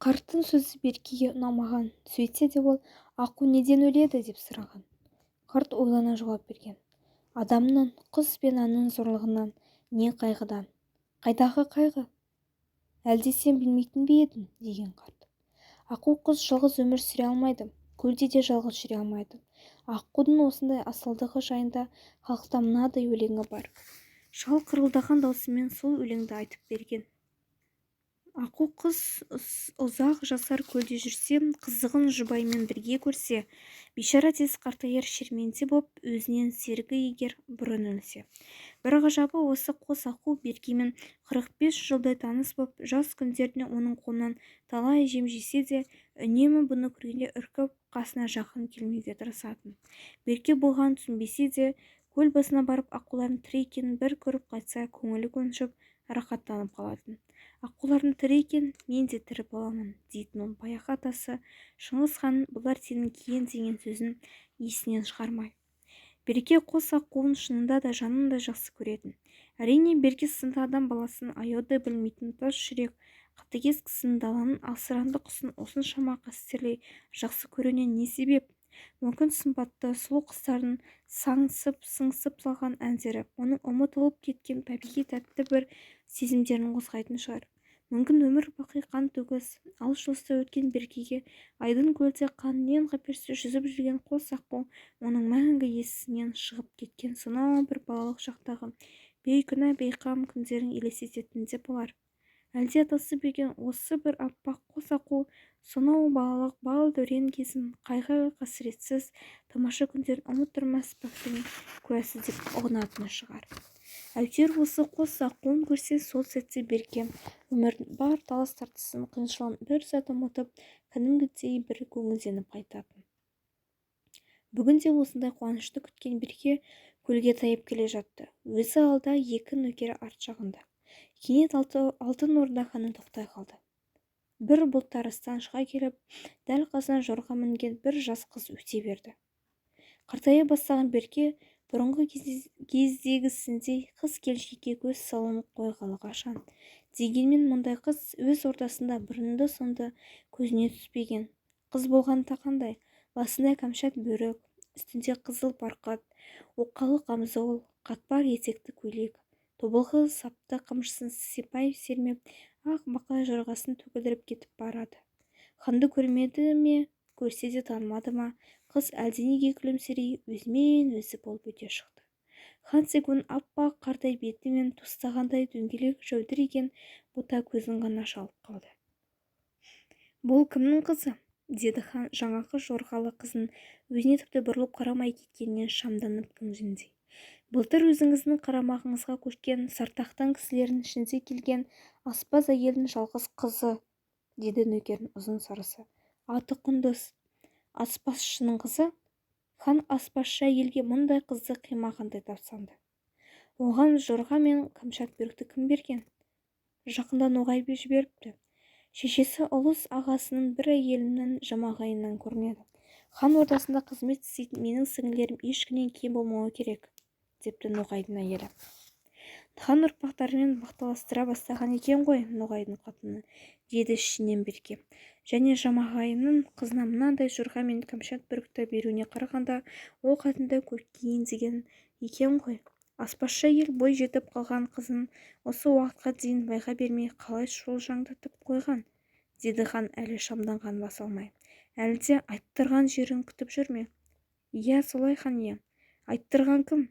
Қарттың сөзі Беркеге ұнамаған. Сөйтсе де ол: «Аққу неден өледі?» – деп сұраған. Қарт ойлана жауап берген: «Адамның, құс пен аңның зорлығынан не қайғыдан». «Қайдағы қайғы? Әлде сен білмейтін бе едің?» – деген қарт. «Аққу құс жалғыз өмір сүре алмайды, көлде де жалғыз жүре алмайды». Аққудың осындай асылдығы жайында халықта мынадай өлеңі бар. Шал қырылдаған даусымен сол өлеңді айтып берген: Аққу құс ұзақ жасар көлде жүрсе, қызығын жұбайымен бірге көрсе, бейшара тез қартаяр, шерменде боп, өзінен серігі егер бұрын өлсе. Бір ғажабы, осы қос аққу Беркемен 45 жылдай таныс боп, жас күндерінде оның қолынан талай жем жесе де, үнемі бұны көргенде үркіп, қасына жақын келмеуге тырысатын. Берке бұған түсінбесе де, көл басына барып аққулардың тірі екенін бір көріп қайтса, көңілі көншіп, рақаттанып қалатын. «Аққуларым тірі екен, мен де тірі боламын», – дейтін ол баяғы атасы Шыңғыс ханның «Бұлар сенің киең» деген сөзін есінен шығармай. Берке қос аққуын шынында да жанындай жақсы көретін. Әрине, Берке сынды адам баласын аяуды білмейтін тас жүрек, қатыгез кісінің даланың асыранды құсын осыншама қастерлей жақсы көруіне не себеп? Мүмкін, сымбатты сұлу қыздардың саңсып, сыңсып салған әндері оның ұмытылып кеткен табиғи тәтті бір сезімдерін қозғайтын шығар. Мүмкін, өмір бақи қан төгіс, алыс-жұлыста өткен Беркеге айдын көлде қаннен қаперсіз жүзіп жүрген қос аққу оның мәңгі есінен шығып кеткен сонау бір балалық шақтағы бейкүнә, бейқам күндерін елестететін де болар. Әлде атасы берген осы бір аппақ қос аққу сонау балалық бал дәурен кезін, қайғы-қасіретсіз тамаша күндерін ұмыттырмас бәхтінің куәсі деп ұғынатын шығар. Әйтеуір, осы қос аққуын көрсе, сол сәтте Берке өмірдің бар талас-тартысын, қиыншылығын бір сәт ұмытып, кәдімгідей бір көңілденіп қайтатын. Бүгін де осындай қуанышты күткен Берке көлге тайып келе жатты. Өзі алда, екі нөкері арт жағында. Кенет Алтын Орда ханы тоқтай қалды. Бір бұлтарыстан шыға келіп, дәл қасынан жорға мінген бір жас қыз өте берді. Қартая бастаған Берке бұрынғы кездегісіндей қыз келіншекке көз салуын қойғалы қашан. Дегенмен мұндай қыз өз ордасында бұрынды-соңды көзіне түспеген. Қыз болғанда қандай? Басында кәмшат бөрік, үстінде қызыл барқыт, оқалы қамзол, қатпар етекті көйлек, тобылғы сапты қамшысын сипай сермеп, ақ бақай жорғасын төгілдіріп кетіп барады. Ханды көрмеді ме, көрсе де танымады ма, қыз әлденеге күлімсірей өзімен өзі болып өте шықты. Хан тек оның аппақ қардай беті мен тостағандай дөңгелек жәудіреген бота көзін ғана шалып қалды. «Бұл кімнің қызы?» – деді хан жаңағы жорғалы қыздың өзіне тіпті бұрылып қарамай кеткенінен шамданып кіжінгендей. «Былтыр өзіңіздің қарамағыңызға көшкен Сартақтың кісілерінің ішінде келген аспаз әйелдің жалғыз қызы», – деді нөкердің ұзын сарысы. «Аты Құндыз». «Аспазшының қызы?» Хан аспазшы әйелге мұндай қызды қимағандай тамсанды. «Оған жорға мен кәмшат бөрікті кім берген?» «Жақында Ноғай жіберіпті. Шешесі ұлыс ағасының бір әйелінің жамағайынынан көрінеді. Хан ордасында қызмет істейтін менің сіңлілерім ешкімнен кем болмауы керек», – депті Ноғайдың әйелі. «Хан ұрпақтарымен бақталастыра бастаған екен ғой Ноғайдың қатыны», – деді ішінен Берке. «Және жамағайынның қызына мынандай жорға мен кәмшат бөрікті беруіне қарағанда, ол қатынды көркейін деген екен ғой. Аспазшы әйел бой жетіп қалған қызын осы уақытқа дейін байға бермей қалай шолжаңдатып қойған?» – деді хан әлі шамданғанын баса алмай. «Әлде айттырған жерін күтіп жүр ме?» «Иә, солай, хан ием». «Айттырған кім?»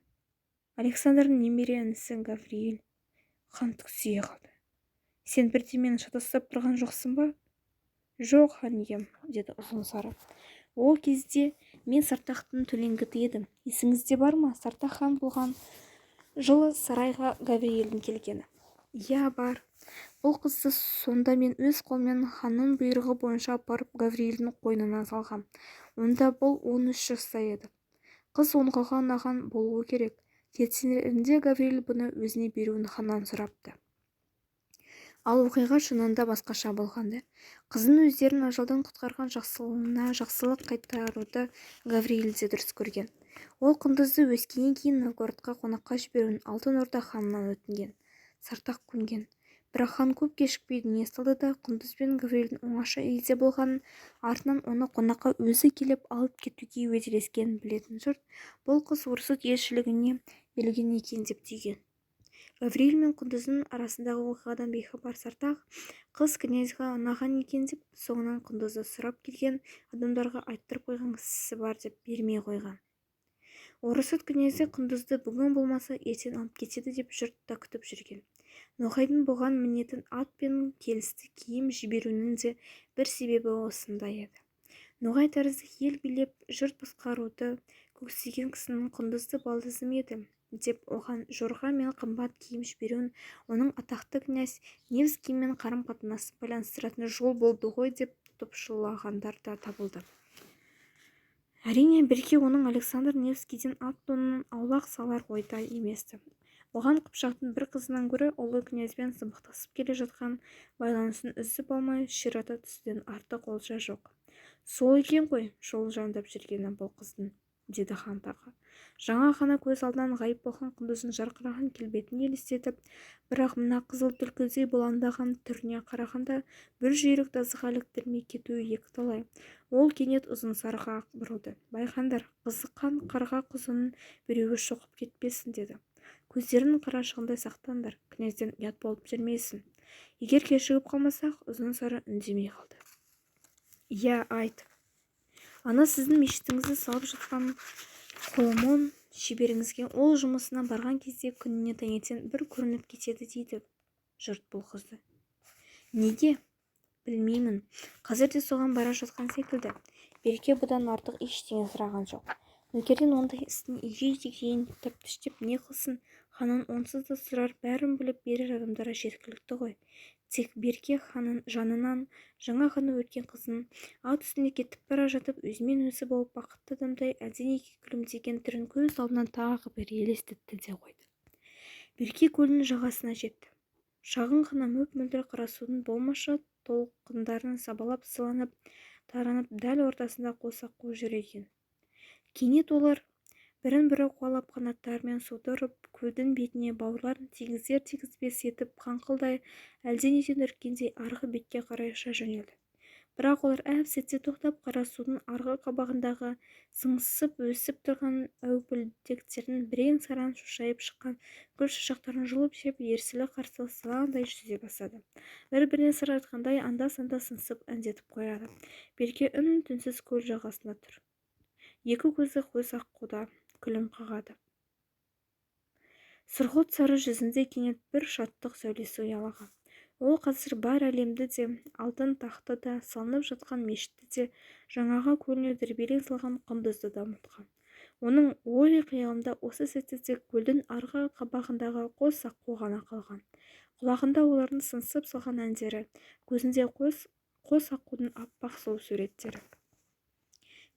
«Александрдың немере інісі Гавриил». Хан түксие қалды. «Сен бірдемені шатастырып тұрған жоқсың ба?» «Жоқ, хан ием», – деді ұзын сары. «Ол кезде мен Сартақтың төлеңгіті едім. Есіңізде бар ма, Сартақ хан болған жылы сарайға Гавриилдің келгені?» «Иә, бар. Бұл қызды сонда мен өз қолыммен ханның бұйрығы бойынша апарып Гавриилдің қойнына салғам. Онда бұл 13 жаста еді. Қыз оңғаға ұнаған болуы керек. Кетерінде Гавриил бұны өзіне беруін ханнан сұрапты. Ал оқиға шынында басқаша болған-ды. Қыздың өздерін ажалдан құтқарған жақсылығына жақсылық қайтаруды Гавриил де дұрыс көрген. Ол Құндызды өскеннен кейін Новгородқа қонаққа жіберуін Алтын Орда ханынан өтінген. Сартақ көнген. Бірақ хан көп кешікпей дүние салды да, Құндыз бен Гаврилдің оңаша үйде болғанын, артынан оны қонаққа өзі келіп алып кетуге уәделескенін білетін жұрт бұл қыз орұсут елшілігіне берілген екен деп түйген. Гавриил мен Құндыздың арасындағы оқиғадан бейхабар Сартақ қыз князьға ұнаған екен деп, соңынан Құндызды сұрап келген адамдарға айттырып қойған кісісі бар деп бермей қойған. Орұсут князі Құндызды бүгін болмаса ертең алып кетеді деп жұрт та күтіп жүрген. Ноғайдың бұған мінетін ат пен келісті киім жіберуінің де бір себебі осында еді. Ноғай тәрізді ел билеп, жұрт басқаруды көксеген кісінің Құндызды балдызым еді деп оған жорға мен қымбат киім жіберуін оның атақты князь Невскиймен қарым-қатынасын байланыстыратын жол болды ғой деп топшылағандар да табылды. Әрине, Берке оның Александр Невскийден ат-тонын аулақ салар ойда емес-ті. Оған Қыпшақтың бір қызынан гөрі ұлы князьбен сабақтасып келе жатқан байланысын үзіп алмай ширата түсуден артық олжа жоқ. Сол екен ғой жол жандап жүргені бұл қыздың, деді хан тағы. Жаңа ғана көз алдынан ғайып болған Құндыздың жарқыраған келбетін елестетіп, бірақ мына қызыл түлкідей бұлаңдаған түріне қарағанда бір жүйрік тазыға іліктірмей кетуі екіталай. Ол кенет Ұзынсарыға бұрылды. Байқаңдар, қызыққан қарға құзының біреуі шоқып кетпесін, деді. Көздерінің қарашығындай сақтаңдар, князьден ұят болып жүрмесін. Егер кешігіп қалмасақ, Ұзынсары үндемей қалды. Иә, айт. Ана сіздің мешітіңізді салып жатқан Қолымон шеберіңізге ол жұмысына барған кезде күніне таңертең бір көрініп кетеді дейді жұрт бұл қызды. Неге? Білмеймін. Қазір де соған бара жатқан секілді. Берке бұдан артық ештеңе сұраған жоқ. Нөкерден ондай істің егжей-тегжейін тәптіштеп не қылсын, ханның онсыз да сұрар бәрін біліп берер адамдары жеткілікті ғой. Тек Берке ханның жанынан жаңа ғана өткен қыздың ат үстінде кетіп бара жатып өзімен өзі болып бақытты адамдай әлденеге күлімдеген түрін көз алдынан тағы бір елестетті де қойды. Берке көлдің жағасына жетті. Шағын ғана мөп-мөлдір қара судың болмашы толқындарын сабалап сыланып, таранып, дәл ортасында қос аққу жүр екен. Кенет олар бірін-бірі қуалап қанаттарымен суды ұрып, көлдің бетіне бауырларын тигізер-тигізбес етіп қаңқылдай әлденеден үріккендей арғы бетке қарай ұша жөнелді. Бірақ олар әп-сәтте тоқтап, қара судың арғы қабағындағы сыңсып өсіп тұрған әупілдектердің бірен-саран шошайып шыққан гүл шашақтарын жұлып жеп, ерсілі-қарсылы сылаңдай жүзе бастады. Бір-біріне сыр айтқандай анда-санда сыңсып әндетіп қояды. Берке үн-түнсіз көл жағасында тұр. Екі көзі қос аққуда күлім қағады. Сұрғылт сары жүзінде кенет бір шаттық сәулесі ұялаған. Ол қазір бар әлемді де, алтын тақты да, салынып жатқан мешітті де, жаңағы көліне дүрбелең салған Құндызды да ұмытқан. Оның ой қиялында осы сәтте тек көлдің арғы қабағындағы қос аққу ғана қалған. Құлағында олардың сыңсып салған әндері, көзінде қос аққудың аппақ сұлу суреттері.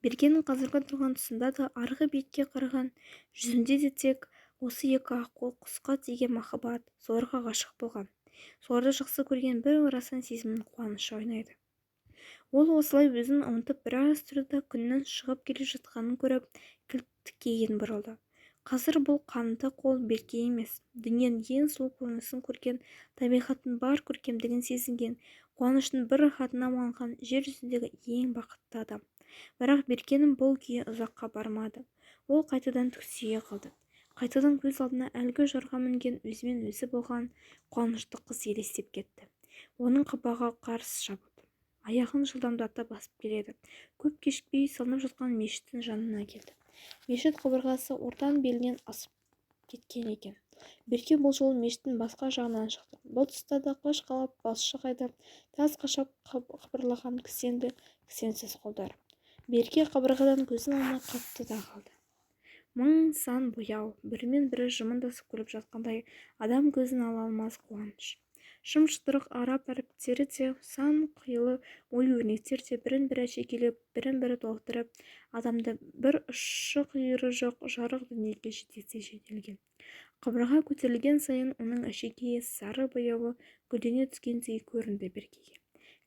Беркенің қазіргі тұрған тұсында да, арғы бетке қараған жүзінде де тек осы екі аққу құсқа деген махаббат, соларға ғашық болған, соларды жақсы көрген бір орасан сезімнің қуанышы ойнайды. Ол осылай өзін ұмытып біраз тұрды да, күннің шығып келе жатқанын көріп, кілт кейін бұрылды. Қазір бұл қанды қол Берке емес, дүниенің ең сұлу көрінісін көрген, табиғаттың бар көркемдігін сезінген, қуаныштың бір рахатына малынған жер жүзіндегі ең бақытты адам. Бірақ Беркенің бұл күйі ұзаққа бармады. Ол қайтадан түксие қалды. Қайтадан көз алдына әлгі жорға мінген өзімен өзі болған қуанышты қыз елестеп кетті. Оның қабағы қарс жабылды. Аяғын жылдамдата басып келеді. Көп кешікпей салынып жатқан мешіттің жанына келді. Мешіт қабырғасы ортан белінен асып кеткен екен. Берке бұл жолы мешіттің басқа жағынан шықты. Бұл тұста да қыш қалап балшық айдап, тас қашап қыбырлаған кісенді, кісенсіз қолдар. Берке қабырғадан көзін алмай қатты да қалды. Мың сан бояу, бірімен бірі жымыңдасып күліп жатқандай адам көзін ала алмас қуаныш. Шым-шытырық араб әріптері де, сан қилы ою-өрнектер де бірін-бірі әшекейлеп, бірін-бірі толықтырып, адамды бір ұшы-қиыры жоқ жарық дүниеге жетектей жөнелген. Қабырға көтерілген сайын оның әшекейі сары бояуы гүлдене түскендей көрінді Беркеге.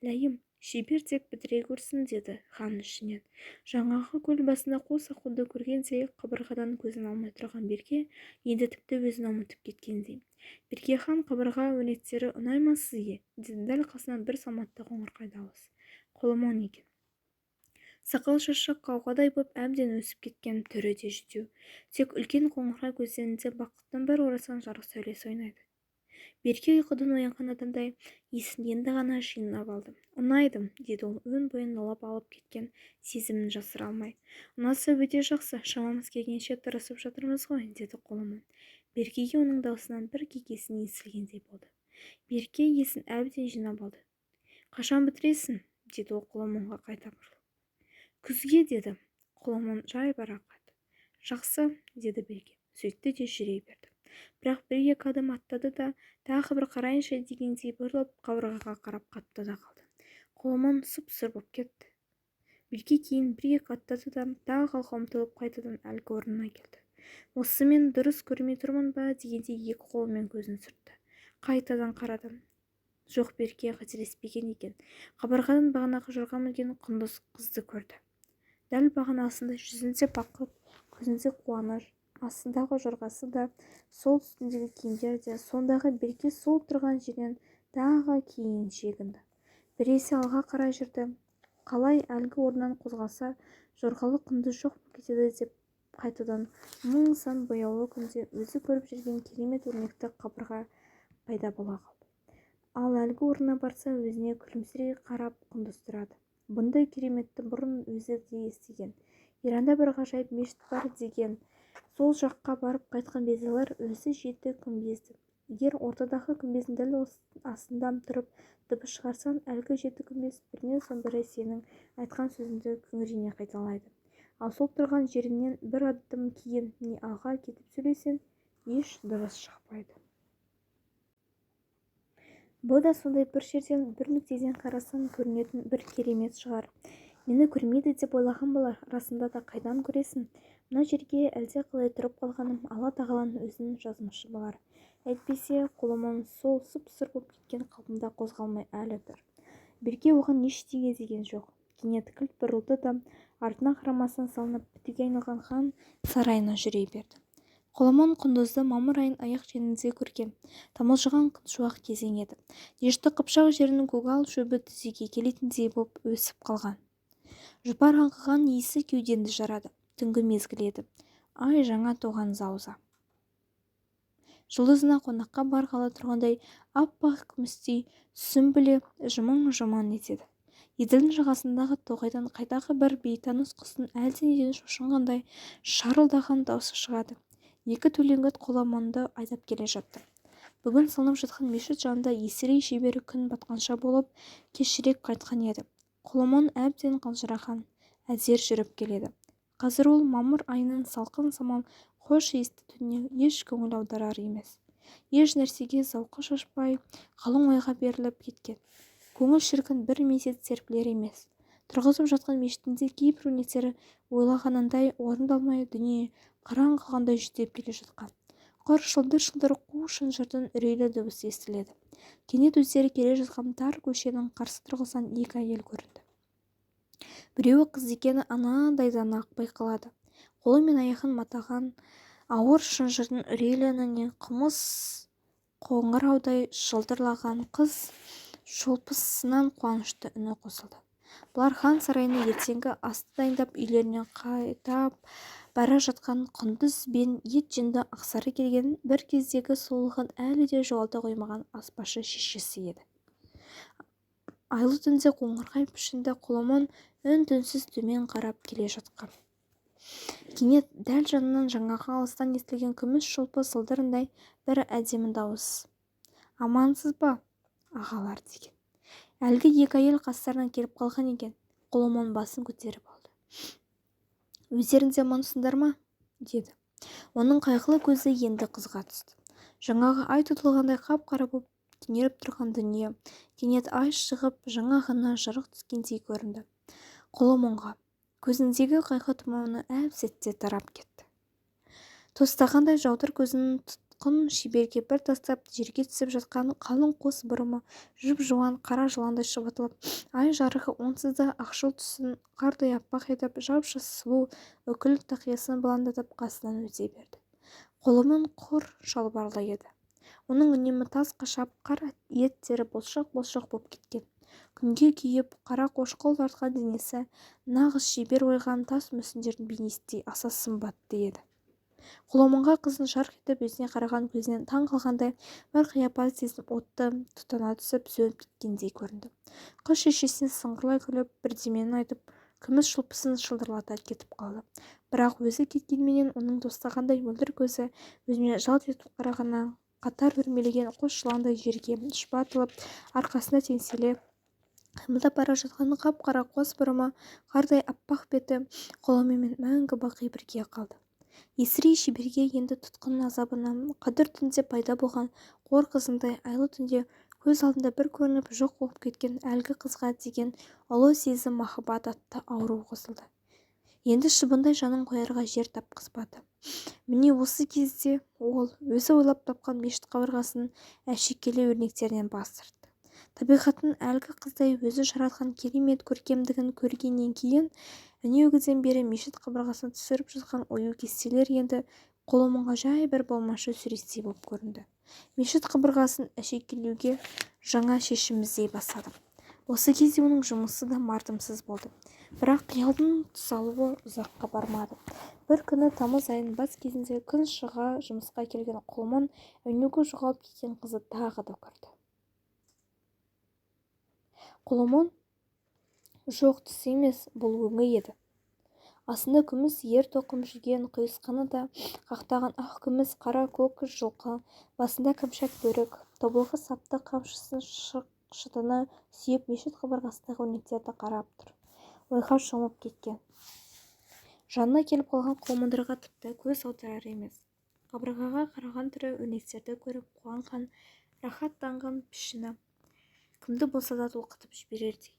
Ләйім, Шебер тек бітіре көрсін, деді хан ішінен. Жаңағы көл басында қос аққуды көргенде қабырғадан көзін алмай тұрған Берке енді тіпті өзін ұмытып кеткендей. Берке хан, қабырға өрнектері ұнай ма сізге? деді дәл қасынан бір заматта қоңырқай дауыс. Қолымон екен. Сақал-шашы қауғадай боп әбден өсіп кеткен, түрі де жүдеу. Тек үлкен қоңырқай көздерінде бақыттың бір орасан жарық сәулесі ойнайды. Берке ұйқыдан оянған адамдай есін енді ғана жинап алды. Ұнайды, деді ол өн бойын лаулап алып кеткен сезімін жасыра алмай. Ұнаса, өте жақсы, шамамыз келгенше тырысып жатырмыз ғой, деді Қолымон. Беркеге оның даусынан бір кекесін естілгендей болды. Берке есін әбден жинап алды. Қашан бітіресің? деді ол Құламанға қайта бұрылып. Күзге, деді Құламан жайбарақат. Жақсы, деді Берке, сөйтті де жүре берді. Бірақ бір-екі адым аттады да, тағы бір қарайыншы дегендей бұрылып, қабырғаға қарап қатты да қалды. Құламан сұп-сұр боп кетті. Берке кейін бір-екі аттады да, тағы алға ұмтылып, қайтадан әлгі орнына келді. Осы мен дұрыс көрмей тұрмын ба дегендей екі қолымен көзін сүртті. Қайтадан қарады. Жоқ, Берке қателеспеген екен. Қабырғадан бағанағы жорға мінген құндыз қызды көрді. Дәл бағанағысындай жүзінде бақыт, көзінде қуаныш, астындағы жорғасы да, сол үстіндегі киімдері де сондағы. Берке сол тұрған жерінен тағы кейін шегінді. Біресе алға қарай жүрді. Қалай әлгі орнынан қозғалса, жорғалы құндыз жоқ болып кетеді деп қайтадан мың сан бояулы күнде өзі көріп жүрген керемет өрнекті қабырға пайда бола қалды. Ал әлгі орнына барса, өзіне күлімсірей қарап құндыз тұрады. Бұндай кереметті бұрын өзі де естіген. Иранда бір ғажайып мешіт бар деген. Сол жаққа барып қайтқан безалар өзі жеті күмбезді. Егер ортадағы күмбездің дәл астында тұрып дыбыс шығарсаң, әлгі жеті күмбез бірінен соң бірі сенің айтқан сөзіңді күңірене қайталайды. Ал сол тұрған жеріңнен бір адым кейін не алға кетіп сөйлесең, еш дыбыс шықпайды. Бұ да сондай бір жерден, бір нүктеден қарасаң көрінетін бір керемет шығар. Мені көрмейді деп ойлаған болар. Расында да, қайдан көресің? Мына жерге әлде қалай тұрып қалғаным Алла тағаланың өзінің жазмышы болар. Әйтпесе Құламан сол сұп-сұр боп кеткен қалпында қозғалмай әлі тұр. Берке оған ештеңе деген жоқ. Кенет кілт бұрылды да, артына қарамастан салынып бітуге айналған хан сарайына жүре берді. Құламан құндызды мамыр айының аяқ шенінде көрген. Тамылжыған күншуақ кезең еді. Дешті Қыпшақ жерінің көгал шөбі тізеге келетіндей боп өсіп қалған. Жұпар аңқыған иісі кеудеңді жарады. Түнгі мезгіл еді. Ай жаңа туған зауза. Жұлдызына қонаққа барғалы тұрғандай аппақ күмістей сүмбіле жымың-жымың етеді. Еділдің жағасындағы тоғайдан қайдағы бір бейтаныс құстың әлденеден шошынғандай шарылдаған даусы шығады. Екі төлеңгіт Құламанды айдап келе жатты. Бүгін салынып жатқан мешіт жанында Есірей шебері күн батқанша болып, кешірек қайтқан еді. Құламан әбден қалжыраған, әзер жүріп келеді. Қазір ол мамыр айының салқын самал хош иісті түніне еш көңіл аударар емес. Еш нәрсеге зауқы шашпай, қалың ойға беріліп кеткен. Көңіл шіркін бір мезет серпілер емес. Тұрғызып жатқан мешітінде кейбір өрнектері ойлағанындай орындалмай, дүние қыран қалғандай жүдеп келе жатқан. Құр шылдыр-шылдыр қу шынжырдың үрейлі дыбысы естіледі. Кенет өздері келе жатқан тар көшенің қарсы тұрғысынан екі әйел көрінді. Біреуі қыз екені анадайдан-ақ байқалады. Қолы мен аяғын матаған ауыр шынжырдың үрейлі үніне күміс қоңыраудай жылтырлаған қыз шолпысынан қуанышты үні қосылды. Бұлар хан сарайына ертеңгі асты дайындап, үйлеріне қайта бара жатқан құндыз бен ет жеңді ақсары келген бір кездегі сұлулығын әлі де жоғалта қоймаған аспазшы шешесі еді. Айлы түнде қоңырқай пішінді Құламан үн-түнсіз төмен қарап келе жатқан. Кенет дәл жанынан жаңағы алыстан естілген күміс шолпы сылдырындай бір әдемі дауыс. Амансыз ба, ағалар, деген. Әлгі екі әйел қастарына келіп қалған екен. Құламан басын көтеріп алды. Өздерің де амансыңдар ма? деді. Оның қайғылы көзі енді қызға түсті. Жаңағы ай тұтылғандай қап-қара боп түнеріп тұрған дүние кенет ай шығып, жаңа ғана жарық түскендей көрінді. Құламанға көзіндегі қайғы тұманы әп-сәтте тарап кетті. Тостағандай жаудыр көзінің Тұтқын шеберге бір тастап, жерге түсіп жатқан қалың қос бұрымы жұп-жуан қара жыландай шұбатылып, ай жарығы онсыз да ақшыл түсін қардай аппақ етіп, жап-жас сұлу үкілі тақиясын бұлаңдатып қасынан өте берді. Құлымын құр шалбарлы еді. Оның үнемі тас қашап, қар еттері бұлшық-бұлшық боп кеткен. Күнге күйіп, қара қошқыл тартқан денесі нағыз шебер ойған тас мүсіндердің бейнесіндей аса сымбатты еді. Құлымынға қыздың жарқ етіп өзіне қараған көзінен таң қалғандай бір қияпат сезім отты тұтана түсіп, сөніп кеткендей көрінді. Қыз шешесіне сыңғырлай күліп, бірдемені айтып, күміс шолпысын шылдырлата кетіп қалды. Бірақ өзі кеткенменен оның тостағандай мөлдір көзі өзіне жалт етіп қарағаннан қатар өрмелеген қос жыландай жерге шұбатылып, арқасында теңселе қимылдап бара жатқан қап-қара қос бұрымы, қардай аппақ беті Құлымымен мәңгі бақи бірге қалды. Есірей шеберге енді тұтқын азабына қадір түнде пайда болған қор қызындай айлы түнде көз алдында бір көрініп жоқ болып кеткен әлгі қызға деген ұлы сезім махаббат атты ауру қосылды. Енді шыбындай жанын қоярға жер тапқызбады. Міне осы кезде ол өзі ойлап тапқан мешіт қабырғасының әшекейлі өрнектерінен бас тартты. Табиғаттың әлгі қыздай өзі жаратқан керемет көркемдігін көргеннен кейін әнеугіден бері мешіт қабырғасына түсіріп жатқан ою кестелер енді Құлымынға жай бір болмашы суреттей болып көрінді. Мешіт қабырғасын әшекейлеуге жаңа шешім іздей бастады. Осы кезде оның жұмысы да мардымсыз болды. Бірақ қиялдың тұсалуы ұзаққа бармады. Бір күні тамыз айының бас кезінде күн шыға жұмысқа келген Құлымын әнеугі жоғалып кеткен қызды тағы да көрді. Құлымын жоқ түс емес, бұл өңі еді. Астында күміс ер тоқым жүген, құйысқаны да қақтаған ақ күміс қара көк жылқы, басында кәмшат бөрік, тобылғы сапты қамшысын шытына сүйеп мешіт қабырғасындағы өрнектерді қарап тұр. Ойға шомып кеткен. Жанына келіп қалған Құлымындарға тіпті көз аударар емес. Қабырғаға қараған түрі өрнектерді көріп қуанған, рахаттанған пішіні кімді болса да толқытып жіберердей.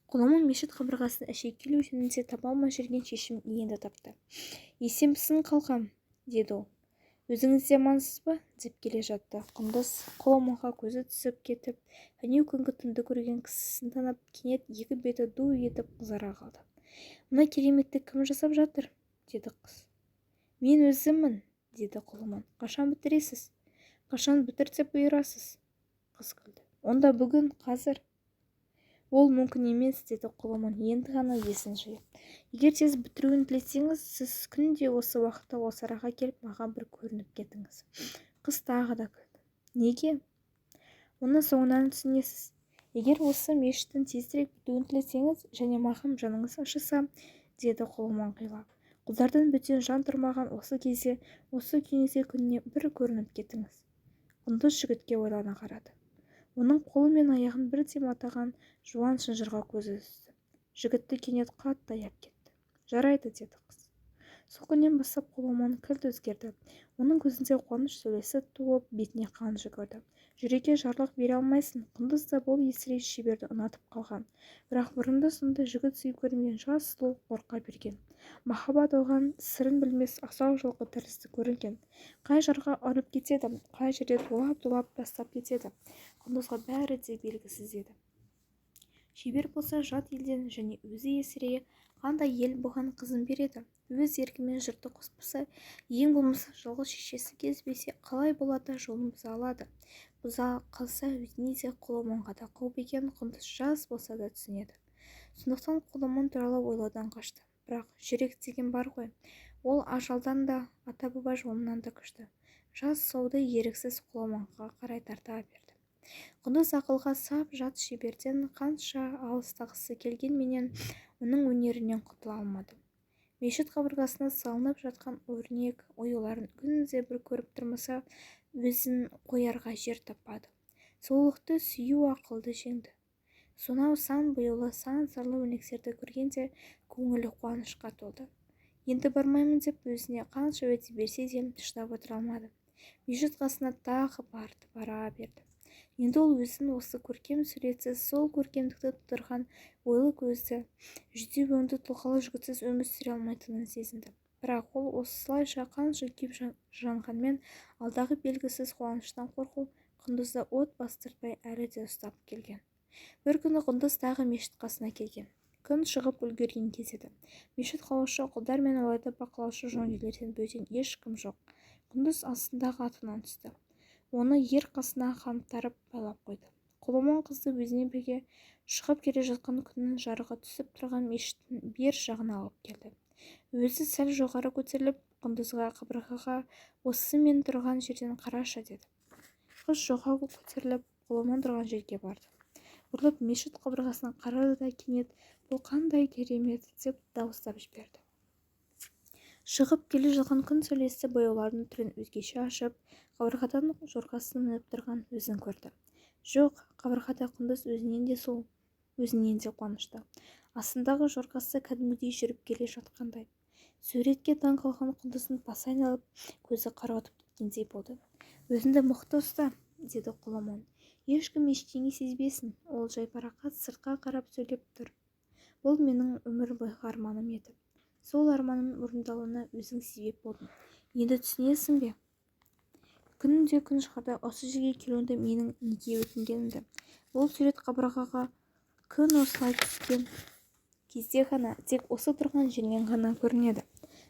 Құлымын мешіт қабырғасын әшекейлеу жөнінде таба алмай жүрген шешімін енді тапты. Есенбісің, қалқам, деді ол. Өзіңіз де амансыз ба? Деп келе жатты. Құндыз Құлымынға көзі түсіп кетіп, әнеу күнгі түнді көрген кісісін танып, кенет екі беті ду етіп қызара қалды. Мына кереметті кім жасап жатыр? Деді қыз. Мен өзіммін, деді Құлымын. Қашан бітіресіз? Қашан бітір деп бұйырасыз? Қыз күлді. Онда бүгін, қазір. Ол мүмкін емес, деді Құлымын енді ғана есін жиып. Егер тез бітіруін тілесеңіз, сіз күнде осы уақытта осы араға келіп, маған бір көрініп кетіңіз. Қыз тағы да күлді. Неге? Оны соңынан түсінесіз. Егер осы мешіттің тезірек бітуін тілесеңіз және маған жаныңыз ашыса, деді Құлымын қиыла. Құлдардан бөтен жан тұрмаған осы кезде, осы күйіңізде күніне бір көрініп кетіңіз. Құндыз жігітке ойлана қарады. Оның қолы мен аяғын бірдей матаған жуан шынжырға көзі түсті. Жігітті кенет қатты аяп кетті. Жарайды, деді қыз. Сол күннен бастап Құлымын кілт өзгерді. Оның көзінде қуаныш сәулесі туып, бетіне қан жүгірді. Жүрекке жарлық бере алмайсың. Құндыз да бұл есірей шеберді ұнатып қалған. Бірақ бұрында сондай жігіт сүйіп көрмеген жас сұлу қорқа берген. Махаббат оған сырын білмес асау жылқы тәрізді көрінген. Қай жарға ұрып кетеді, қай жерде тулап-тулап тастап кетеді. Құндызға бәрі де белгісіз еді. Шебер болса жат елден және өзі есірейі қандай ел бұған қызын береді? Өз еркімен жұртты қоспаса, ең болмаса жалғыз шешесі кезбесе, қалай болады жолын бұза алады? Бұза қалса өзіне де Құлымынға да қауіп екенін Құндыз жас болса да түсінеді. Сондықтан Құлымын туралы ойлаудан қашты. Бірақ жүрек деген бар ғой. Ол ажалдан да, ата-баба жолынан да күшті. Жас сұлуды еріксіз Құлымынға қарай тарта берді. Құндыз ақылға сап жат шеберден қанша алыстағысы келгенменен оның өнерінен құтыла алмады. Мешіт қабырғасына салынып жатқан өрнек оюларын күнде бір көріп тұрмаса, өзін қоярға жер таппады. Сұлулықты сүю ақылды жеңді. Сонау сан бояулы, сан сырлы өрнектерді көргенде көңілі қуанышқа толды. Енді бармаймын деп өзіне қанша уәде берсе де шыдап отыра алмады. Мешіт қасына тағы барды, бара берді. Енді ол өзін осы көркем суретсіз, сол көркемдікті тудырған ойлы көзді, жүдеу өңді тұлғалы жігітсіз өмір сүре алмайтынын сезінді. Бірақ ол осылайша қанша күйіп жанғанмен, алдағы белгісіз қуаныштан қорқу Құндызды от бастыртпай әлі де ұстап келген. Бір күні Құндыз тағы мешіт қасына келген. Күн шығып үлгерген кез еді. Мешіт қалаушы құлдар мен оларды бақылаушы жауынгерлерден бөтен ешкім жоқ. Құндыз астындағы атынан түсті. Оны ер қасына қаңтарып байлап қойды. Құламан қызды өзіне бірге шығып келе жатқан күннің жарығы түсіп тұрған мешіттің бер жағына алып келді. Өзі сәл жоғары көтеріліп, Құндызға: "Қабырғаға осы мен тұрған жерден қарашы", – деді. Қыз жоғары көтеріліп, Құламан тұрған жерге барды. Бұрылып мешіт қабырғасына қарады да кенет: "Бұл қандай керемет!" – деп дауыстап жіберді. Шығып келе жатқан күн сәулесі бояулардың түрін өзгеше ашып, қабырғадан жорғасын мініп тұрған өзін көрді. Жоқ, қабырғада Құндыз өзінен де сұлу, өзінен де қуанышты. Астындағы жорғасы кәдімгідей жүріп келе жатқандай. Суретке таң қалған Құндыздың басы айналып, көзі қарауытып кеткендей болды. "Өзіңді мықты ұста", – деді Құламан. "Ешкім ештеңе сезбесін". Ол жайбарақат, сыртқа қарап сөйлеп тұр. "Бұл менің өмір бойғы арманым еді. Сол арманымның орындалуына өзің себеп болдың. Енді түсінесің бе, күнде күн шығарда осы жерге келуіңді, менің неге өтінгенімді? Бұл сурет қабырғаға күн осылай түскен кезде ғана, тек осы тұрған жерінен ғана көрінеді.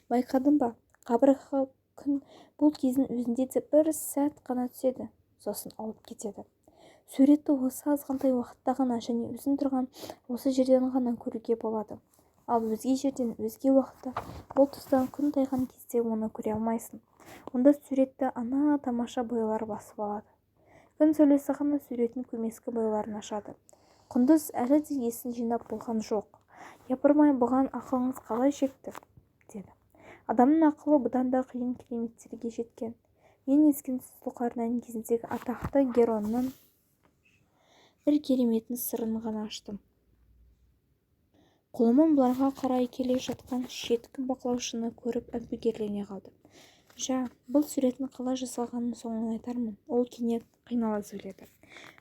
Байқадың ба, қабырғаға күн бұл кездің өзінде де бір сәт қана түседі, сосын ауып кетеді. Суретті осы азғантай уақытта ғана және өзің тұрған осы жерден ғана көруге болады. Ал өзге жерден, өзге уақытта, бұл тұстан күн тайған кезде оны көре алмайсың. Онда суретті ана тамаша бояулар басып алады. Күн сәулесі ғана суреттің көмескі бояуларын ашады". Құндыз әлі де есін жинап болған жоқ. "Япырмай, бұған ақылыңыз қалай жетті?" – деді. "Адамның ақылы бұдан да қиын кереметтерге жеткен. Мен Ескендір Зұлқарнайн кезіндегі атақты Геронның бір кереметтің сырын ғана аштым". Құламан бұларға қарай келе жатқан шеткі бақылаушыны көріп әбігерлене қалды. "Жә, бұл суреттің қалай жасалғанын соңынан айтармын". Ол кенет қинала сөйледі.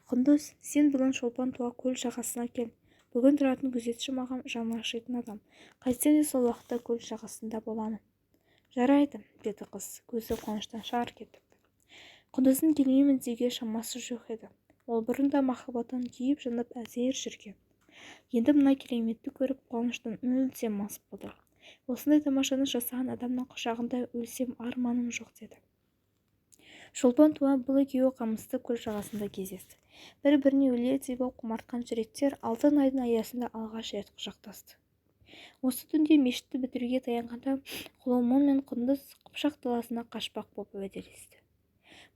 "Құндыз, сен бүгін шолпан туа көл жағасына кел. Бүгін тұратын күзетші маған жаны ашитын адам. Қайтсем де сол уақытта көл жағасында боламын". "Жарайды", – деді қыз, көзі қуаныштан жарқ етіп. Құндыздың келмеймін деуге шамасы жоқ еді. Ол бұрын да махаббаттан күйіп жанып әзер жүрген. Енді мына кереметті көріп, қуаныштан мүлде мас болды. "Осындай тамашаны жасаған адамның құшағында өлсем арманым жоқ", – деді. Шолпан туа бұл екеуі қамысты көл жағасында кездесті. Бір-біріне өлердей боп құмартқан жүректер алтын айдың аясында алғаш рет құшақтасты. Осы түнде мешітті бітіруге таянғанда Құламан мен Құндыз Қыпшақ даласына қашпақ боп уәделесті.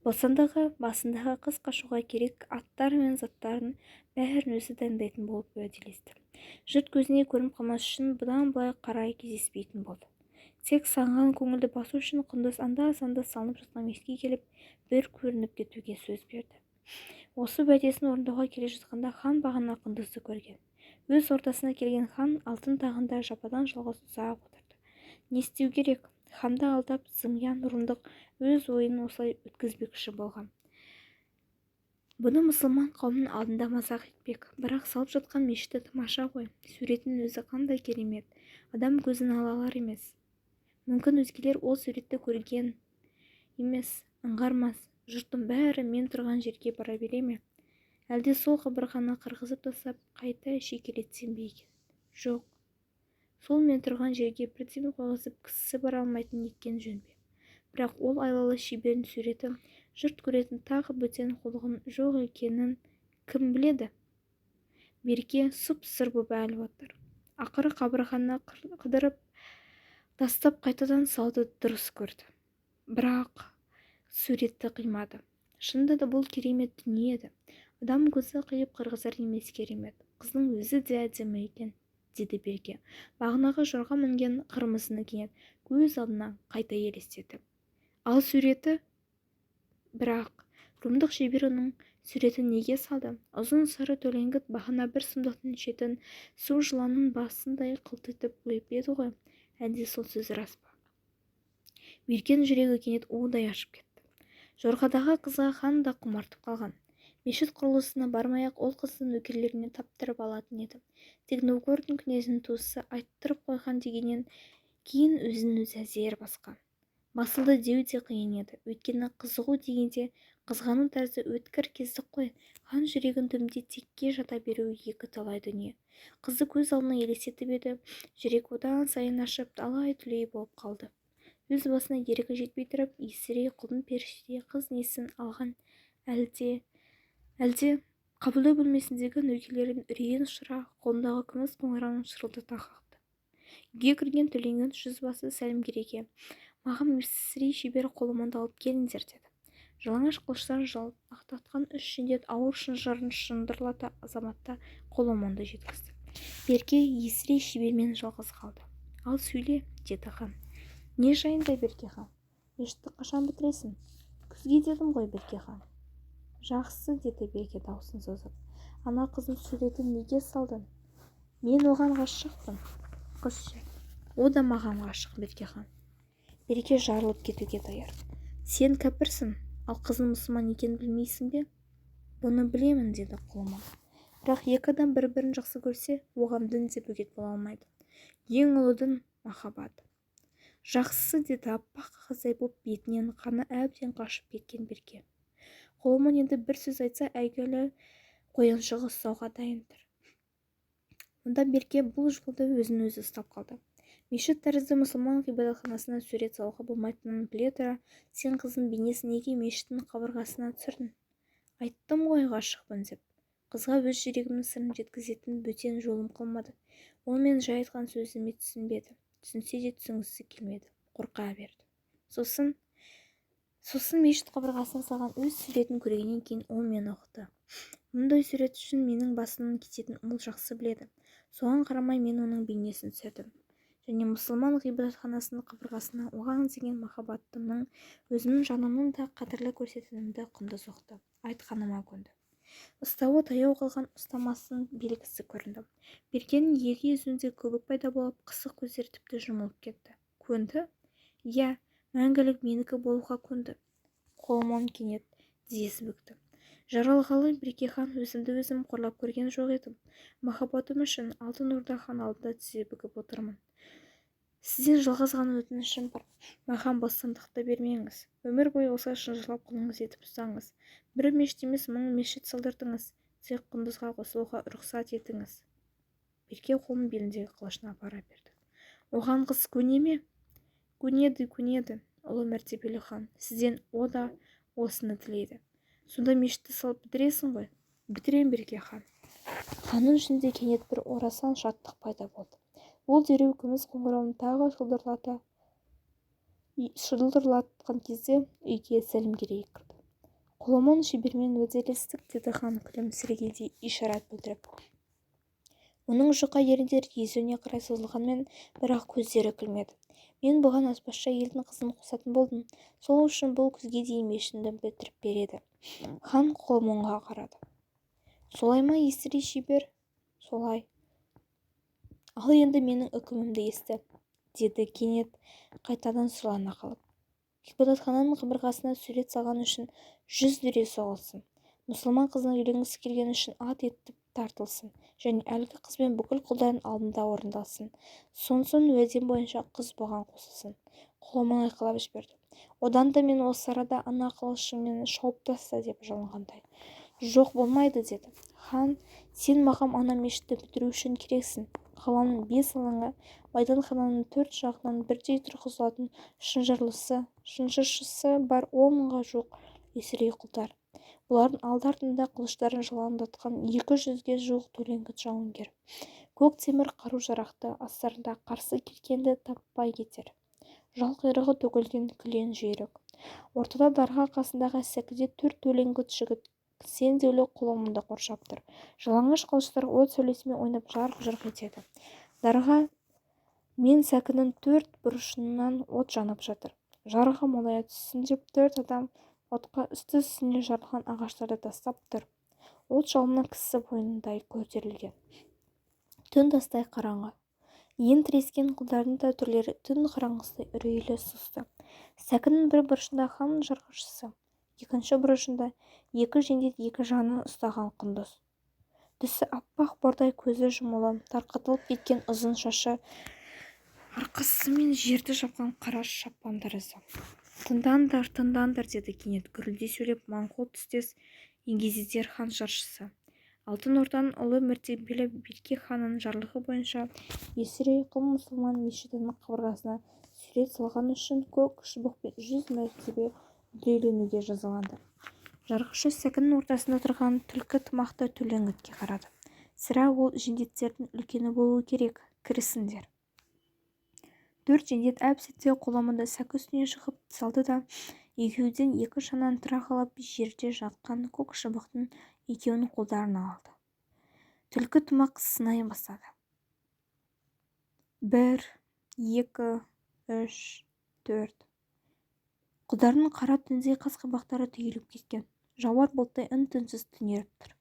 Бостандығы басындағы қыз қашуға керек аттар мен заттарын бәрін өзі дайындайтын болып уәделесті. Жұрт көзіне көрініп қалмас үшін бұдан былай қарай кездеспейтін болды. Тек сағынған көңілді басу үшін Құндыз анда-санда салынып жатқан мешітке келіп, бір көрініп кетуге сөз берді. Осы уәдесін орындауға келе жатқанда хан бағана Құндызды көрген. Өз ордасына келген хан алтын тағында жападан-жалғыз ұзақ отырды. Не істеу керек? Ханды алдап, зымиян румдық өз ойын осылай өткізбекші болған. Бұны мұсылман қауымының алдында мазақ етпек. Бірақ салып жатқан мешіті тамаша ғой. Суретінің өзі қандай керемет. Адам көзін ала алар емес. Мүмкін, өзгелер ол суретті көрген емес, аңғармас. Жұрттың бәрі мен тұрған жерге бара бере ме? Әлде сол қабырғаны қырғызып тастап, қайта шекелетсем бе екен? Жоқ, сол мен тұрған жерге бірдеме қойғызып, кісі бара алмайтын еткен жөн бе? Бірақ ол айлалы шебердің суреті жұрт көретін тағы бөтен қулығының жоқ екенін кім біледі? Берке сұп-сұр боп әлі отыр. Ақыры қабырғаны қыдырып тастап, қайтадан салуды дұрыс көрді. Бірақ суретті қимады. Шынында да бұл керемет дүние еді. Адам көзі қиып қырғызар емес керемет. "Қыздың өзі де әдемі екен", – деді Берке. Бағанағы жорға мінген қырмызыны кенет көз алдына қайта елестетіп. Ал суреті? Бірақ румдық шебер оның суретін неге салды? Ұзын сары төлеңгіт бағана бір сұмдықтың шетін су жыланның басындай қылтитып қойып еді ғой. Әлде сол сөз рас па? Беркенің жүрегі кенет удай ашып кетті. Жорғадағы қызға хан да құмартып қалған. Мешіт құрылысына бармай-ақ ол қызды нөкерлеріне таптырып алатын еді. Тек Новгородтың князінің туысы айттырып қойған дегеннен Кейін өзін өзі әзер басқан. Басылды деу де қиын еді. Өйткені қызығу дегенде қызғану тәрізді өткір кездік қой. Хан жүрегінің түбінде текке жата беруі екі талай дүние. Қызды көз алдына елестетіп еді, жүрек одан сайын ашып, алай-түлей болып қалды. Өз басына еркі жетпей тұрып, Есірей құлдың періштедей қыз несін алған әлде қабылдау бөлмесіндегі нөкерлердің үрейін ұшыра, қолындағы күміс қоңырауын шырылдата қақты. Үйге кірген Төлеңгіт жүзбасы Сәлімгерейге: «Маған Есірей шебер Қоломонды алып келіңдер», – деді. Жалаңаш қылыштан жалтақтатқан үш жендет ауыр шынжырын шындырлата азаматта Қоломонды жеткізді. Берке Есірей шебермен жалғыз қалды. «Ал сөйле», – деді хан. «Не жайында, Берке хан?» «Мешітті қашан бітіресің?» «Күзге дедім ғой, Берке хан». «Жақсы», – деді Берке даусын созып. «Ана қыздың суретін неге салдың?» «Мен оған ғашықпын». «Қыз ше?» «О да маған ғашық, Берке хан». Берке жарылып кетуге даяр. «Сен кәпірсің, ал қыздың мұсылман екенін білмейсің бе?» «Бұны білемін», – деді Құлман. «Бірақ екі адам бір-бірін жақсы көрсе, оған дін де бөгет бола алмайды. Ең ұлы дін – махаббат». «Жақсы», – деді аппақ қағаздай боп бетінен қаны әбден қашып кеткен Берке. Қолымон енді бір сөз айтса, әйгілі қояншығы ұстауға дайын тұр. Онда Берке бұл жолы да өзін өзі ұстап қалды. «Мешіт тәрізді мұсылман ғибадатханасына сурет салуға болмайтынын біле тұра, сен қыздың бейнесін неге мешіттің қабырғасына түсірдің?» «Айттым ғой ғашықпын деп. Қызға өз жүрегімнің сырын жеткізетін бөтен жолым қалмады. Ол мен жай айтқан сөзіме түсінбеді. Түсінсе де түсінгісі келмеді. Қорқа берді. Сосын мешіт қабырғасына салған өз суретін көргеннен кейін ол мені ұқты. Мұндай сурет үшін менің басымның кететінін ол жақсы біледі. Соған қарамай мен оның бейнесін түсірдім. Және мұсылман ғибадатханасының қабырғасына оған деген махаббатымның өзімнің жанымнан да қадірлі көрсететінімді құндыз ұқты. Айтқаныма көнді». Ұстауы таяу қалған ұстамасының белгісі көрінді. Беркенің екі езуінде көбік пайда болып, қысық көздері тіпті жұмылып кетті. «Көнді? Иә, мәңгілік менікі болуға көнді». Қолымон кенет тізесі бүкті. «Жаралғалы, Берке хан, өзімді өзім қорлап көрген жоқ едім. Махаббатым үшін Алтын Орда хан алдында тізе бүгіп отырмын. Сізден жалғыз ғана өтінішім бар. Маған бостандықты бермеңіз. Өмір бойы осылай шынжырлап құлыңыз етіп ұстаңыз. Бір мешіт емес, мың мешіт салдыртыңыз. Тек құндызға қосылуға рұқсат етіңіз». Берке қолын беліндегі қылышына апара берді. «Оған қыз көне ме?» «Көнеді, көнеді, ұлы мәртебелі хан. Сізден о да осыны тілейді». «Сонда мешітті салып бітіресің ғой?» «Бітірем, Берке хан». Ханның жүзінде кенет бір орасан шаттық пайда болды. Ол дереу күміс қоңырауын тағы шылдырлатқан кезде үйге Сәлімгерей кірді. «Қоломон шебермен уәделестік», – деді хан күлімсірегендей ишарат білдіріп. Оның жұқа еріндері езуіне қарай созылғанмен, бірақ көздері күлмеді. «Мен бұған аспазшы әйелдің қызын қосатын болдым. Сол үшін бұл күзге дейін мешітті бітіріп береді». Хан Қоломонға қарады. «Солай ма, Есірей шебер?» «Солай». «Ал енді менің үкімімді есті», – деді кенет қайтадан сұрлана қалып. «Ғибадатхананың қабырғасына сурет салған үшін 100 дүре соғылсын. Мұсылман қызына үйленгісі келгені үшін ат етіп тартылсын және әлгі қызбен бүкіл құлдардың алдында орындалсын. Сонсоң уәдем бойынша қыз бұған қосылсын». Қоломон айқайлап жіберді. «Одан да мен осы арада ана қылышыңмен шауып таста», – деп жалынғандай. «Жоқ, болмайды», – деді. «Хан, сен маған ана мешітті бітіру үшін керексің. Қаланың 5 алаңы, майданхананың 4 жағынан бірдей тұрғызылатын шынжыршысы бар 10 мыңға жуық есірей құлдар. Бұлардың алды-артында қылыштарын жалаңдатқан 200-ге жуық төлеңгіт жауынгер. Көк темір қару-жарақты, астарында қарсы келгенді таппай кетер. Жал-құйрығы төгілген күлен жүйрік. Ортада дарға қасындағы сәкіде 4 төлеңгіт жігіт кісендеулі Қоломонды қоршап тұр. Жалаңаш қылыштар от сәулесімен ойнап жарқ-жұрқ етеді. Дарға мен сәкінің 4 бұрышынан от жанып жатыр. Жарығы молая түссін деп 4 адам отқа үсті-үстіне жарылған ағаштарды тастап тұр. От жалыны кісі бойындай көтерілген. Түн тастай қараңғы. Иін тірескен құлдардың да түрлері түн қараңғысындай үрейлі сұсты. Сәкінің бір бұрышында хан жарғышысы, екінші бұрышында екі жендет екі жағынан ұстаған құндыз. Түсі аппақ бордай, көзі жұмулы, тарқатылып кеткен ұзын шашы Арқасымен жерді жапқан қара шапан тәрізді. Тыңдаңдар, тыңдаңдар, деді кенет гүрілдей сөйлеп моңғол түстес енгезидер хан жаршысы. Алтын Орданың ұлы мәртебелі Берке ханның жарлығы бойынша Есірей құл мұсылман мешітінің қабырғасына сурет салғаны үшін көк шыбықпен 100 мәртебе дүреленуге жазаланды. Жарғышы сәкінің ортасында тұрған түлкі тымақты төлеңгітке қарады. Сірә, ол жендеттердің үлкені болуы керек. Кірісіңдер. Төрт жендет әп-сәтте Құламанды сәкі үстіне жығып салды да, екеуден екі шанан тұра қалып, жерде жатқан көк шыбықтың екеуін қолдарына алды. Түлкі тымақ сынай бастады. 1, 2, 3, 4. Құлдардың қара түндей қас-қабақтары түйіліп кеткен. Жауар бұлттай үн-түнсіз түнеріп тұр.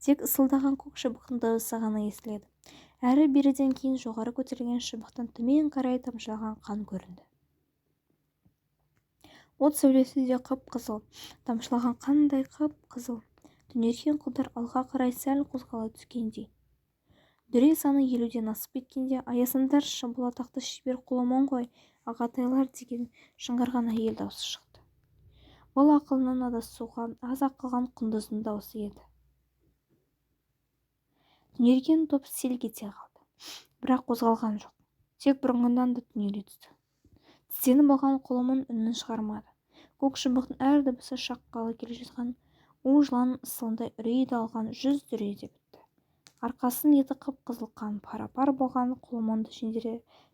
Тек ысылдаған көк шыбықтың дыбысы ғана естіледі. Әрі-беріден кейін жоғары көтерілген шыбықтан төмен қарай тамшылаған қан көрінді. От сәулесі де қып-қызыл, тамшылаған қандай қып-қызыл. Түнерген құлдар алға қарай сәл қозғала түскендей. Дүре саны 50-ден асып кеткенде, аясаңдаршы, бұл атақты шебер Құламан ғой, ағатайлар, деген шыңғырған әйел даусы шықты. Бұл ақылынан адасуға аз-ақ қалған Құндыздың даусы еді. Түнерген топ селк ете қалды, бірақ қозғалған жоқ. Тек бұрынғыдан да түнере түсті. Тістеніп алған Құламан үнін шығармады. Көк шыбықтың әр дыбысы шаққалы келе жатқан у жыланның ысылындай үрейді алған 100 дүреде бітті. Арқасын еті қып-қызыл қан пара-пар болған Құламанды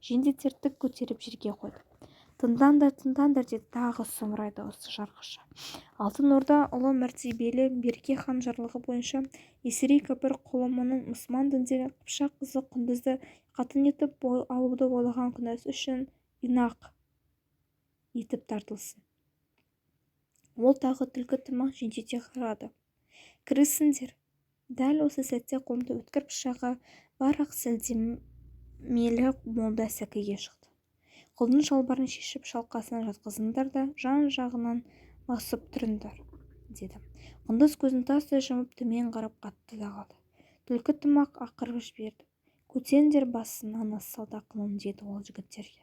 жендеттер тік көтеріп жерге қойды. Тыңдаңдар, тыңдаңдар, деді тағы сұмырай дауысты жарғышы. Алтын Орда ұлы мәртебелі Берке хан жарлығы бойынша Есірей кәпір Құламанның мұсылман діндегі қыпшақ қызы Құндызды қатын етіп алуды ойлаған күнәсі үшін инақ етіп тартылсын. Ол тағы түлкі тымақ жендетке қарады. Кірісіңдер. Дәл осы сәтте қолында өткір пышағы бар ақ сәлдемелі молда сәкіге шықты. Құлдың шалбарын шешіп шалқасына жатқызыңдар да жан-жағынан басып тұрыңдар, деді. Құндыз көзін тастай жұмып төмен қарап қатты да қалды. Түлкі тымақ ақырып жіберді. Көтеріңдер басын, анасы салдақының, деді ол жігіттерге.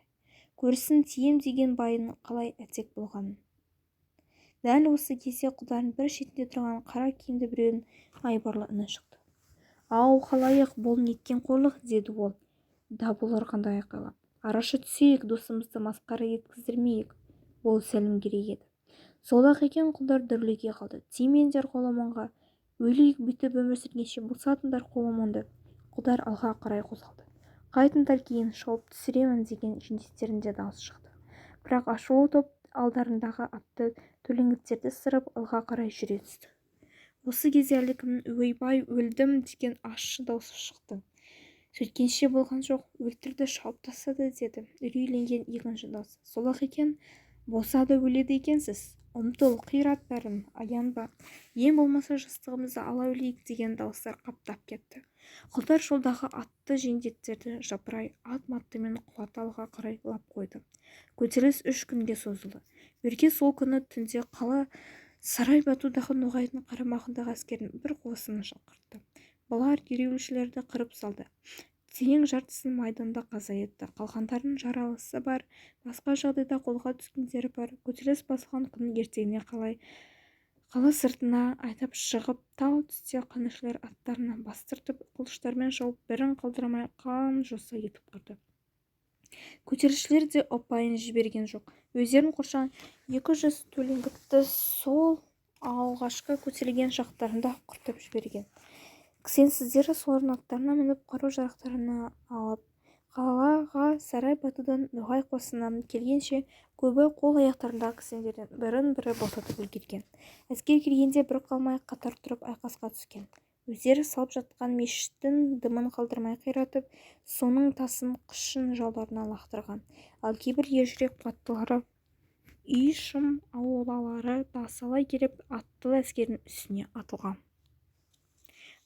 Көрсін тием деген байының қалай әтек болғанын. Дәл осы кезде құлдардың бір шетінде тұрған қара киімді біреудің айбарлы үні шықты. Ау, халайық, бұл неткен қорлық, деді ол дабыл ұрғандай айқайлап. Арашы түсейік, досымызды масқара еткіздірмейік. Бұл Сәлімгерей еді. Сол-ақ екен, құлдар дүрліге қалды. Тимеңдер Құламанға, өлейік, бүйтіп өмір сүргенше босатыңдар Құламанды. Құлдар алға қарай қозғалды. Қайтыңдар, кейін шауып түсіремін, деген жендеттердің де даусы шықты. Бірақ ашулы топ алдарындағы атты төлеңгіттерді сырып алға қарай жүре түсті. Осы кезде әлдекімнің ойбай өлдім деген ащы даусы шықты. Сөйткенше болған жоқ, өлтірді, шауып тастады, деді үрейленген екінші даусы. Сол-ақ екен, болса да өледі екенсіз. Ұмтыл, қират бәрін, аянба. Ең болмаса жастығымызды ала өлейік, деген дауыстар қаптап кетті. Құлдар жолдағы атты жендеттерді жапырай ат-маттымен құлата алға қарай лап қойды. Көтеріліс 3 күнге созылды. Берке сол күні түнде қала сарай батудағы ноғайдың қарамағындағы әскердің бір қосынын шақыртты. Бұлар ереуілшілерді қырып салды. Тең жартысын майданда қаза етті. Қалғандарының жаралысы бар, басқа жағдайда қолға түскендері бар. Көтеріліс басылған күннің ертеңіне қалай қала сыртына айдап шығып, тал түсте қанішерлер аттарына бастыртып, қылыштармен шауып, бірін қалдырмай қан жоса етіп қырды. Көтерілісшілер де ұпайын жіберген жоқ. Өздерін қоршаған 200 төлеңгітті сол алғашқы көтерілген шақтарында құртып жіберген. Кісенсіздері солардың аттарына мініп, қару-жарақтарына алып, қалаға сарай батудан ноғай қосыны келгенше көбі қол-аяқтарындағы кісендерден бірін-бірі босатып үлгерген. Әскер келгенде бір қалмай қатар тұрып айқасқа түскен. Өздері салып жатқан мешіттің дымын қалдырмай қиратып, соның тасын, қышын жауларына лақтырған. Ал кейбір ержүрек қуаттылары үй шым аулалары тасалай келіп, аттылы әскердің үстіне атылған.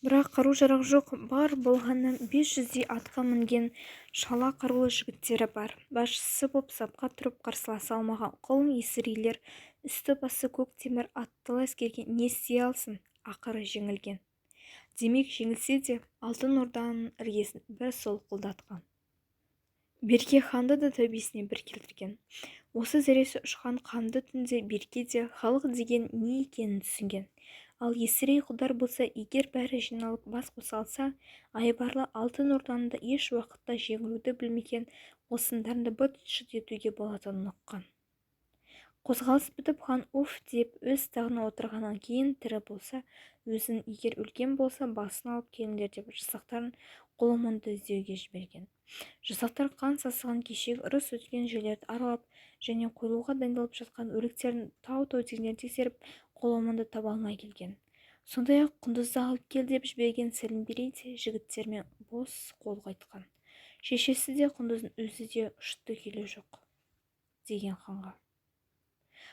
Бірақ қару-жарақ жоқ, бар болғаны 500-дей атқа мінген шала қарулы жігіттері бар. Басшысы боп сапқа тұрып қарсыласа алмаған құл есірейлер үсті-басы көк темір аттылы әскерге не істей алсын, ақыры жеңілген. Демек, жеңілсе де Алтын Орданың іргесін бір сол құлдатқан. Берке ханды да тәубесіне бір келтірген. Осы зәресі ұшқан қанды түнде Берке де халық деген не екенін түсінген. Ал Есірей Қодар болса, егер бәрі жиналып бас қоса алса, айбарлы Алтын Орданы да еш уақытта жеңілуді білмеген қосындарын да быт-шыт етуге болатынын ұққан. Қозғалыс бітіп, хан уф деп өз тағына отырғаннан кейін, тірі болса өзін, егер өлген болса басын алып келіңдер деп жасақтарын Құлымонды іздеуге жіберген. Жасақтар қан сасыған кешегі ұрыс өткен жерлерді аралап және қойылуға дайындалып жатқан өліктердің тау-тау денелерін тексеріп, Құлымонды таба алмай келген. Сондай-ақ Құндызды алып кел деп жіберген Сәлімгерей де жігіттермен бос қол қайтқан. Шешесі де, Құндыздың өзі де ұшты-күйлі жоқ деген ханға.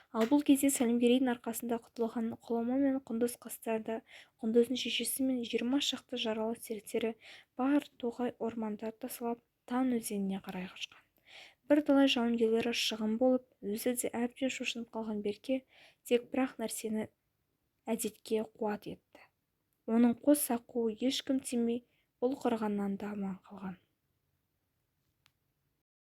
Ал бұл кезде Сәлімгерейдің арқасында құтылған Құламан мен Құндыз қастарында Құндыздың шешесі мен 20 шақты жаралы серіктері бар тоғай ормандарды тасалап, Тан өзеніне қарай қашқан. Бірталай жауынгерлері шығын болып, өзі де әбден шошынып қалған Берке тек бір-ақ нәрсені әдетке қуат етті. Оның қос аққуы ешкім тимей бұл қырғыннан да аман қалған.